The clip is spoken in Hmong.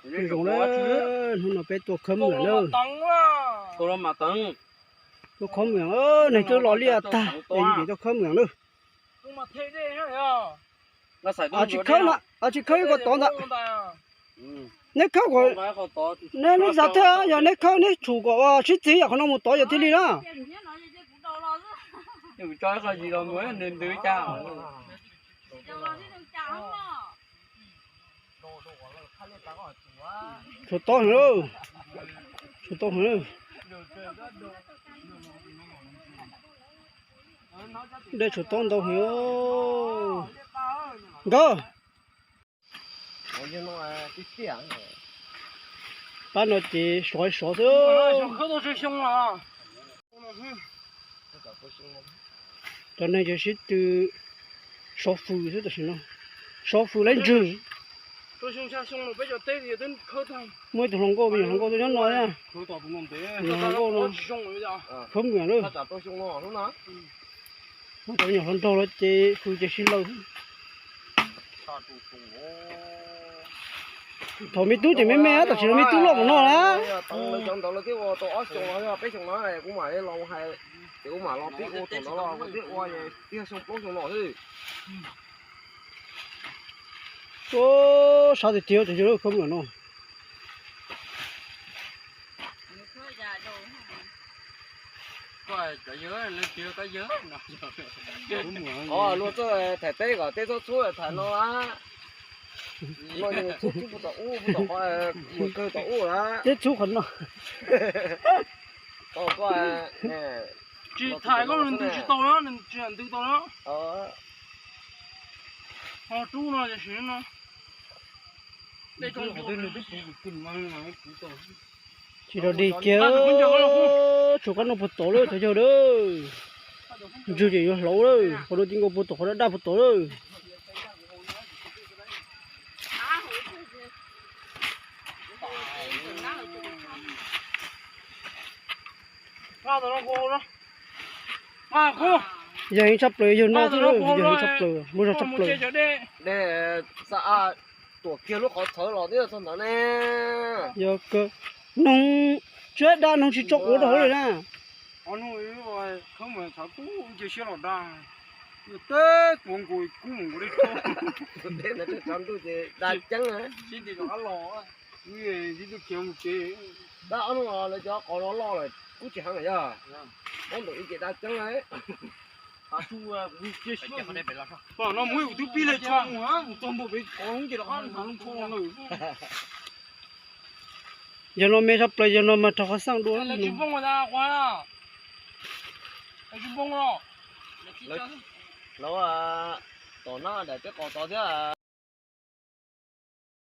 Zoo na, hnub no peb tuaj khawb mwiam na. Tuaj khawb mwiam, neeg twb los liaj tag es yus tuaj khawb mwiam na. Tsis khawb na, tsis khawb kom tod ntag. Neb khawb kom, neb xav thiab, yog neb khawb neb tshum kom sib txiv yam qhov no mus tod yog thiaj li na. Tshuav tob heev, tshuav tob heev. Dej tshuav tob ntau heev. Nkawd, pab no ces sov sov xwb. Cov neeg ces sib tw sov fws xwb tam sim no. Sov fws laib ntswg. Muaj ib tug hluas nkauj, me nyuam hluas nkauj tuaj nyob no thiab. Hluas nkauj no khawb mwiam lawm. Muab cov me nyuam hluas nraug los ces fws ces sib law. Thaum me tub ces me me, tam sim no me tub loj mus no na. Ua, sab tiag tiag cov yawg khawb mwiam no. Luag txawj thaij teb kom teb txhob txhub thaij no a. Txhub txhub puag tom ub, puag tom qhov mus kawg tom ub lawm. Teb txhub qhov no. Tsis thaij koj nws ntws tsis tau na, nws tsis ntws tau na. Ho rub no, tsis rau dig kiag, tshuav qab no puag tod lawm cov yawg lawm. Ntswg ces yuav hlauv lawm, qhov no ti nkaus puag tom qhov daj daj puag tod lawm. Yog heev tshaj plaws, yawg no xwb, yog heev tshaj plaws, muaj zog tshaj plaws. Tuam kiag lub qhov txhawv los twb txog ntawd ne. Yog kawg, noog, tsuab daj noog tsis tso quav rau hauv li na. Dab ceeb. Dab ob hnub no lawv cov qos no loj lawm kub tsis heev lawm yog. Ob ntawm ib ce dab ceeb lawm. No muab kuv twb pib le tso mus, mus txog ntua pem qhov hoob ces rov qab hnav loo kho no lawm. Yog no me tshaj plaws, yog no mas rau qhov xaj dua. Lawv, tom no daim teb qos tod thiab.